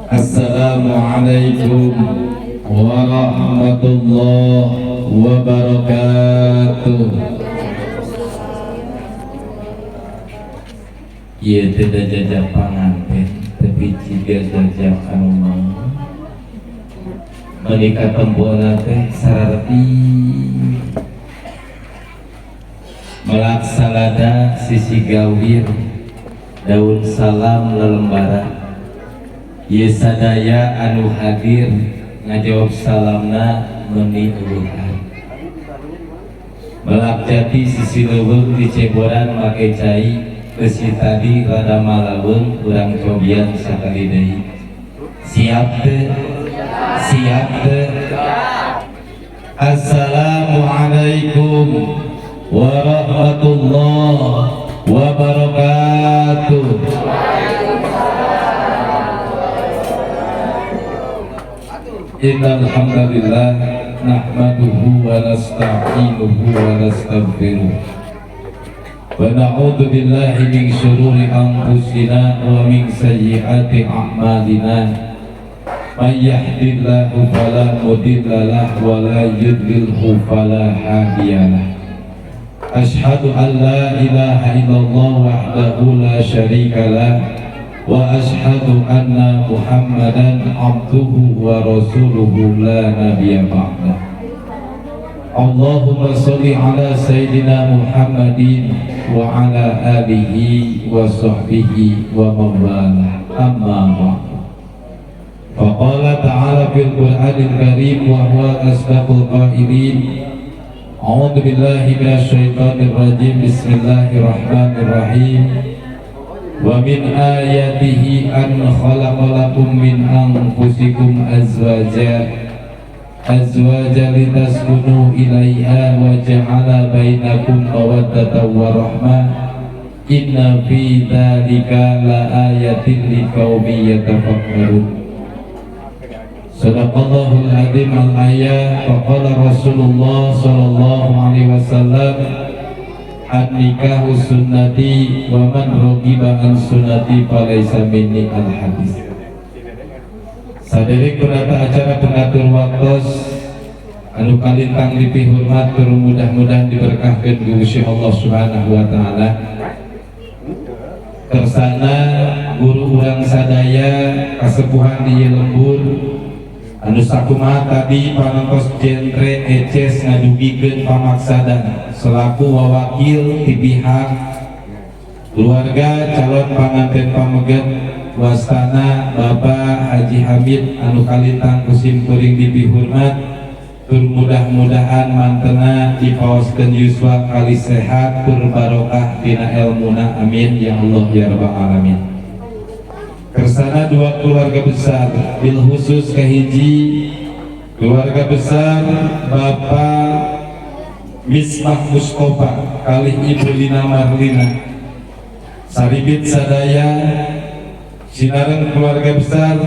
Assalamualaikum warahmatullahi wabarakatuh. Ieu teh da jajak panganten, tapi jiga jajak anu mau menikah tembona teh sararti melak salada sisi gawir daun salam lelembaran. Ieu sadaya anu hadir ngajawab salamna meuni eueuhan. Melak jati sisi leuweung diceboran make cai besi tadi rada malaweung, urang cobian sakali deui. Siap teu? Siap teu? Assalamualaikum warahmatullahi wabarakatuh. Innal hamdalillah nahmaduhu wa nasta'inuhu wa nastaghfiruh wa na'udzu billahi min syururi anfusina wa min sayyiati a'malina. May yahdihillahu fala mudilla lahu wa la yudlilhu fala hadiyalah. Asyhadu an la ilaha illallah wahdahu la syarikalah wa asyhadu anna Muhammadan abduhu wa rasuluhu la nabiyya ba'da. Allahumma sholli ala sayyidina Muhammadin wa ala alihi wa sahbihi wa mawalah. Amma ba'du. Faqala ta'ala fil Qur'anil Karim wa huwa asdaqul qailin. A'udzu billahi minasyaitonir rajim. Bismillahirrahmanirrahim. Wa min ayatihi an khalaqalakum min anfusikum azwaja litaskunu ilaiha wa ja'ala bainakum mawaddatan wa rahmah. Inna fi dzalika laayatin liqaumin yatafakkarun. Sadaqallahul azim. Al-ayah. Faqala Rasulullah sallallahu alaihi wasallam, an-nikahu sunnati wa man raghiba an sunnati falaysa minni. Al-hadis. Saderi penata acara pengatur waktos anu kalintang dipihormat tur mudah-mudahan diberkahkeun ku Gusti Allah Subhanahu wa taala. Kersana guru urang sadaya kasepuhan di lembur anu sakumaha tadi panontos genre eces ngadugikeun pamaksadan selaku wawakil ti pihak keluarga calon panganten pameget wastana Bapak Haji Hamid anu kalintang kusim kuring dipihormat tur mudah-mudahan mantena dipaoskeun yuswa kali sehat tur barokah dina elmuna, amin ya Allah ya rabbal alamin. Kersana dua keluarga besar bil khusus kahiji keluarga besar Bapak Misbah Mustafa kalih Ibu Lina Marlina saribit sadaya sinareng keluarga besar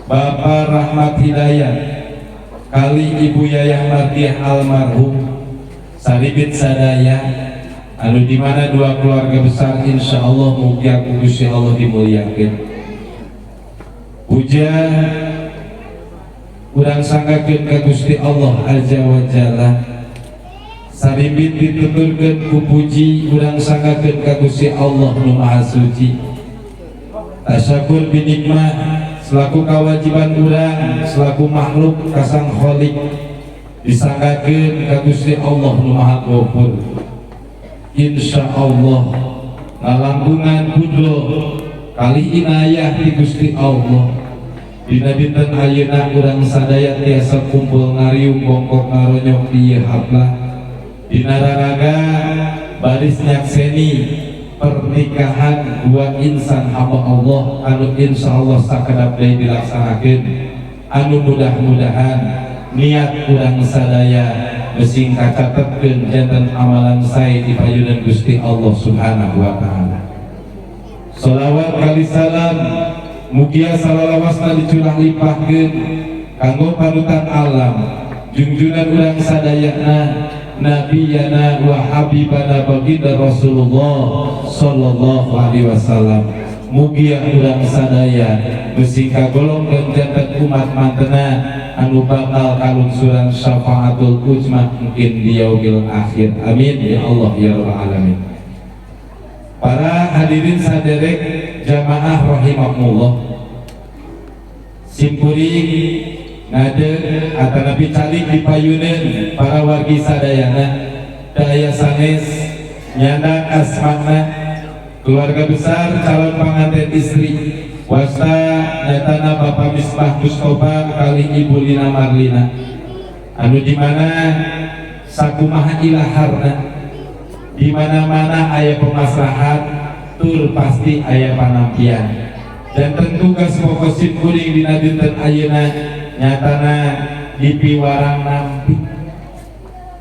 Bapak Rahmat Hidayat kali Ibu Yayah Mardiah almarhum saribit sadaya anu dimana dua keluarga besar insya Allah mugia ku Gusti Allah dimuliakeun. Puja urang sanggakeun ka Gusti Allah Azza wa Jalla. Saribit dituturkeun ku puji urang sanggakeun ka Gusti Allah nu Maha Suci. Tasyakur binikmah selaku kewajiban urang selaku makhluk ka Sang Khalik disanggakeun ka Gusti Allah nu Maha Ghafur. Insya Allah ngalangkungan kudro kali inayah di Gusti Allah dina dinten ayeuna urang sadaya tiasa kumpul ngariung bongkok ngaronyok di ieu haplah dina raraga baris nyakseni pernikahan dua insan hamba Allah anu insya Allah sakedap deui dilaksanakeun anu mudah-mudahan niat urang sadaya besing kacatetkeun janten amalan sae di payunan Gusti Allah Subhanahu wa taala. Shalawat kali salam mugia salalawasna dicurah limpahkeun kanggo panutan alam junjunan urang sadayana nabiyana wa habibana baginda Rasulullah sallallahu alaihi wasallam. Mugia urang sadaya bisi kagolong dan janten umat mantena anu bakal kalungsuran syafaatul uzma mungkin di yaumil akhir. Amin ya Allah ya rabbal alamin. Para hadirin saderek jamaah rahimakumullah, simkuring ngadeg atanapi calik di payuneun para wargi sadayana, daya sanes nyandak asmana keluarga besar calon pengantin istri, wasta nyatana Bapak Misbah Mustofa kali Ibu Lina Marlina, anu dimana sakumaha ilaharna, di mana-mana aya pemasrahan tur pasti aya panampian. Dan tentu tugas pokok simkuring dina dinten ayeuna nyatana dipiwarang nampi.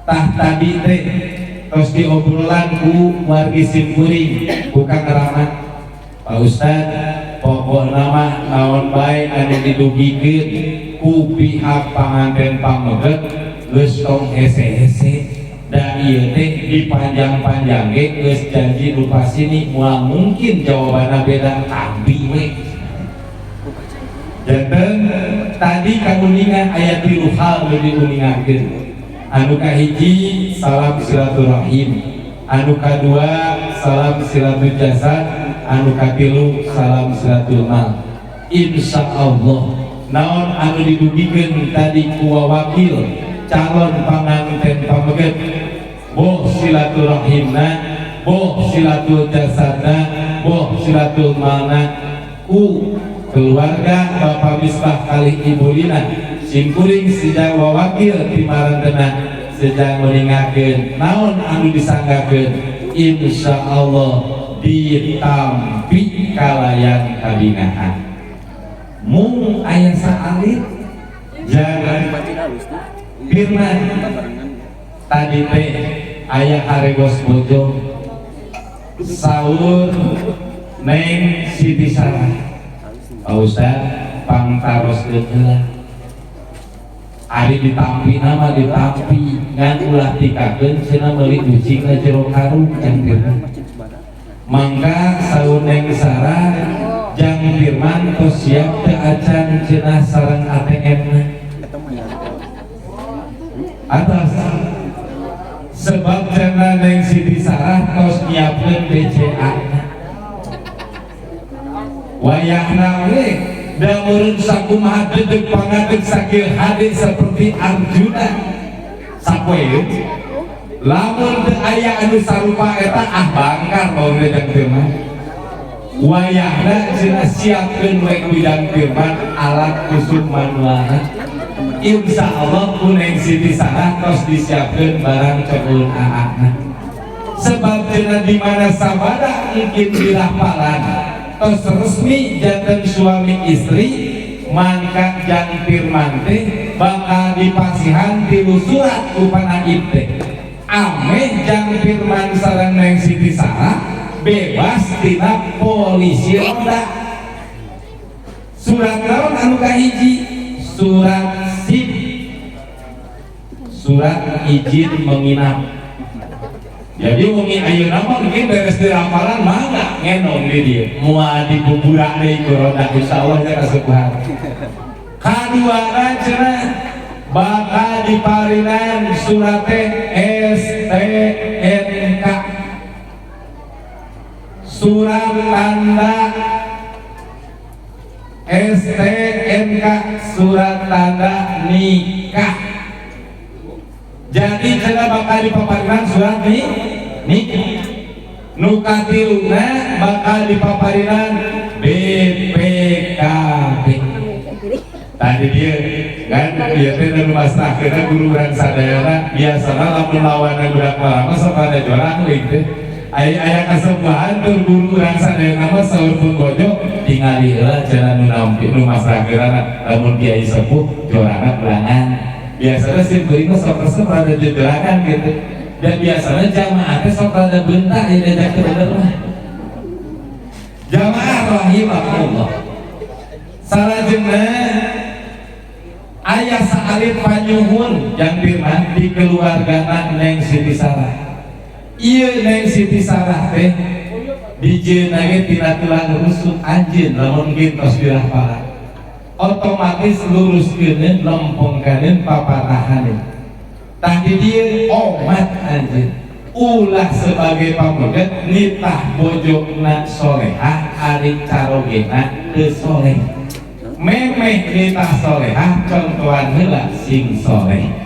Tah, tadi teh tos diobrolan ku wargi simkuring, ku Kang Rahmat, "Pak Ustad, pokokna mah naon bae anu didugikeun ku pihak panganten pameget geus tong hese-hese, da ieu teh dipanjang-panjang ge geus janji nu pasini, moal mungkin jawabanna beda, tampi we." Janten tadi kauningan aya tilu hal nu diuningakeun. Anu kahiji salam silaturahim, anu kadua salam silatul jasad, anu katilu salam silatul mal. Insya Allah naon anu didugikeun tadi ku wakil calon panganten pameget, boh silaturahimna, boh silatul jasadna, boh silatul malna, ku keluarga Bapak Misbah kali Ibu Lina, simkuring sejak wawakil ti marantena sejak nguningakeun naon anu disanggakeun, insya Allah ditampi kalayan kabingahan. Mung aya saalit, jangan firman tadi teh aya haregos bojong. Saur Neng Siti Sarah, "Pak Ustad, pangtaroskeun heula. Ari ditampi nama ditampi, ngan ulah tikakeun cenah meuli ucing na jero karung." Jang Firman, mangga saur Neng Sarah, "Jang Firman tos siap teu acan cenah sareng ATM na atas?" Sebab cenah Neng Siti Sarah tos nyiapkeun BCA na. Wayahna we da meureun sakumaha dedeg pangadeg sakil hade seperti Arjuna sapoe, lamun teu aya anu sarupa eta ah bangkar baur Jang Firman. Wayahna cenah siapkeun we ku Jang Firman alat tusuk manualna. Insya Allah ku Neng Siti Sarah tos disiapkeun barang cekul aakna. Sebab cenah di mana sabada mungkin dirapalan tos resmi janten suami istri, mangka Jang Firman teh bakal dipasihan tilu surat ku panaib teh, ameh Jang Firman sareng Neng Siti Sarah bebas tina polisi ronda. Surat naon? Anu kahiji surat SIM, surat izin menginap. Jadi wengi ayeuna mah mungkin beres di rapalan mangga ngendong di dieu, moal dibuburak deui ku ronda, insyaallah nya kasubuhan. Kaduana cenah bakal diparinan surat STNK, surat tanda STNK, surat tanda nikah. Jadi cenah bakal dipaparinan surat nih nikah. Nu katiluna bakal dipaparinan BPKB. Tadi dia kan dia teh nu masrahkeun guru urang sadayana, biasana lamun lawanna budak lama sok ada jorang teh. Aya aya kasepuhan tur guru urang sadayana mah saur pun bojo, "Tingali heula," cenah, "nu nampi nu masrahkeunana, lamun kiai sepuh jorangna kurangan." Biasanya sim kuring mah sok resep rada jejorangan gitu, dan biasanya jamaah teh sok rada bentak ya diajak teh. Bener mah jamaah rahimakumullah. Salajengna aya saalit panyuhun Jang Firman. Di keluargana Neng Siti Sarah. Ieu Neng Siti Sarah teh dijieunna ge tina tulang rusuk anjeun. Lamun tos dirapalan, otomatis luruskeun, lempengkeun, papatahaneun. Tah, di dieu omat anjeun ulah sebagai pameget nitah bojona solehah ari carogena teu soleh. Memeh nitah solehah, contohan heula sing soleh.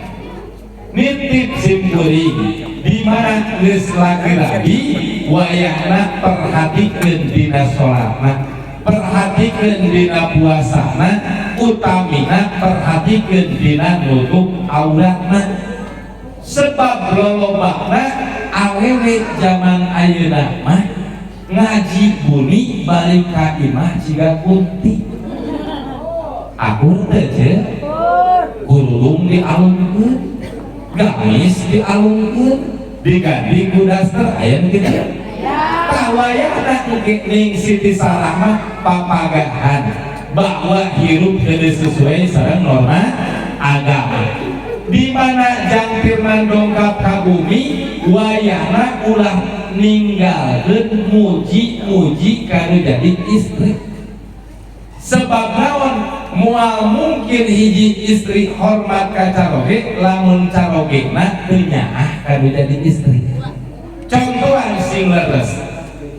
Nitip simkuring, di mana geus lagi-lagi wayahna perhatikeun dina salatna, perhatikeun dina puasana, utamina perhatikeun dina nutup auratna, sebab lolobana awewe zaman ayeuna mah ngaji buni, balik ka imah siga kunti. Akur teu ce? Kurulung dialungkeun, gamis dialungkeun, diganti ku daster. Aya nu kitu. Tah, wayahna engke Ning Siti Sarah mah papagahan bahwa hirup teu sesuai sareng norma agama. Di mana Jang Firman dongkap ka bumi, wayahna ulah ninggalkeun muji-muji kanu jadi istri. Sebab naon? Moal mungkin hiji istri hormat ka caroge lamun carogena teu nyaah kanu jadi istri. Contohan sing leres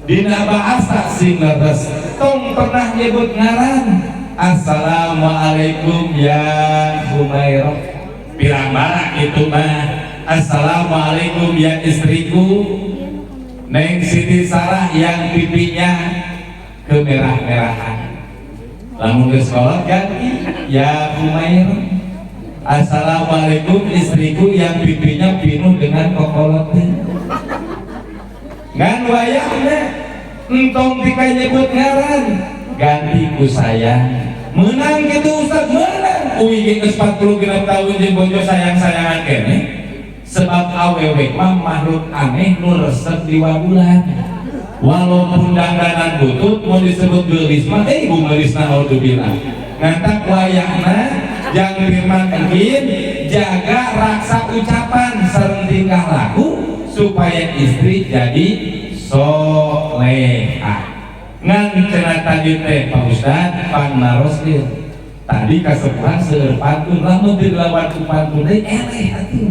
dina bahasa, sing leres, tong pernah nyebut ngaran. "Assalamualaikum ya Humairah." Pirang bara itu mah. "Assalamualaikum ya istriku Neng Siti Sarah yang pipinya kemerah-merahan." Lamun ke sekolah ganti, "Ya Humairah." "Assalamualaikum istriku yang pipinya penuh dengan kokolote." Ngan wayahna entong tika nyebut ngaran, ganti ku "sayang". Menang gitu, Ustaz? Menang. Uwi geus 46 tahun jeung bojo sayang-sayangan keneh, sebab awewe mah makhluk aneh nu resep diwabulan. Walaupun dangdanan butut, mau disebut geulis mah, eh, ibu geulisna, naudzubillah. Ngantak wayahna Jang Firman engkin jaga raksa ucapan sareng tingkah laku supaya istri jadi soleha. Ngan cenah tadi teh Pak Ustad pangnaroskeun tadi kasepuhan seueur pantun, lamun teu dilawan ku pantun deui eleh atuh.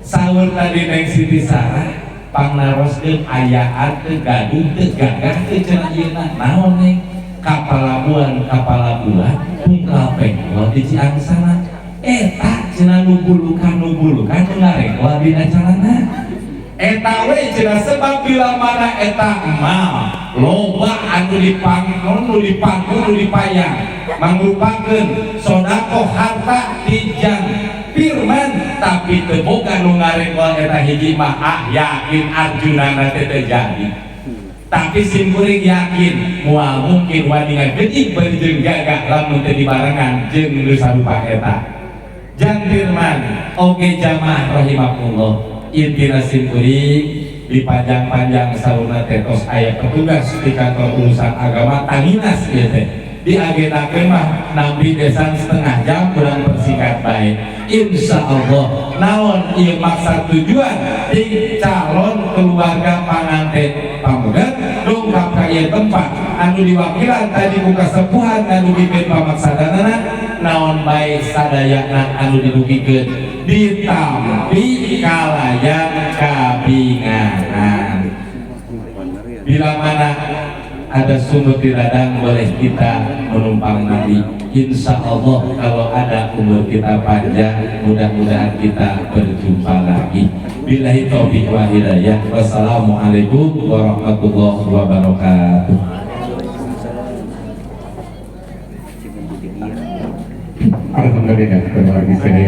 Saur tadi Neng Siti Sarah pangnaroskeun, ayaan teu, gaduh teu, gagah teu cenah ieu? Naon, Neng? Kapalabuan, kapalabuan pungkal penggol di Ciangsana eta cenah, nu bulukan, nu bulukan nu ngaregol dina calana eta we cenah. Sebab bila mana eta emal loba anu dipangnon, nu dipanggung, nu dipayang, mangrupakeun sodakoh harta di Jang Firman, tapi teu boga nu ngaregol eta hiji mah, ah, yakin arjunana teh teu jadi. Tapi simkuring yakin moal mungkin wani ngageutik bari jeung gagah lamun teu dibarengan jeung nu sarupa eta Jang Firman. Oke, jamaah rahimakumullah, intina simkuring dipanjang-panjang saurna teh tos aya petugas di kantor urusan agama tanginas ieu teh. Diagendakeun mah nambi desan setengah jam, kurang persingkat baik insya Allah. Naon ieu maksad tujuan di calon keluarga panganten pameget dongkap ka ieu tempat anu diwakilan tadi ku kasepuhan anu dugikeun pamaksadanana, naon bae sadayana anu didugikeun ditampi kalayan kabingahan. Bila mana ada sumur di ladang, boleh kita menumpang mandi. Insya Allah kalau ada umur kita panjang, mudah-mudahan kita berjumpa lagi. Billahi taufik wa hidayah. Wassalamualaikum warahmatullahi wabarakatuh. Alhamdulillah, terima kasih.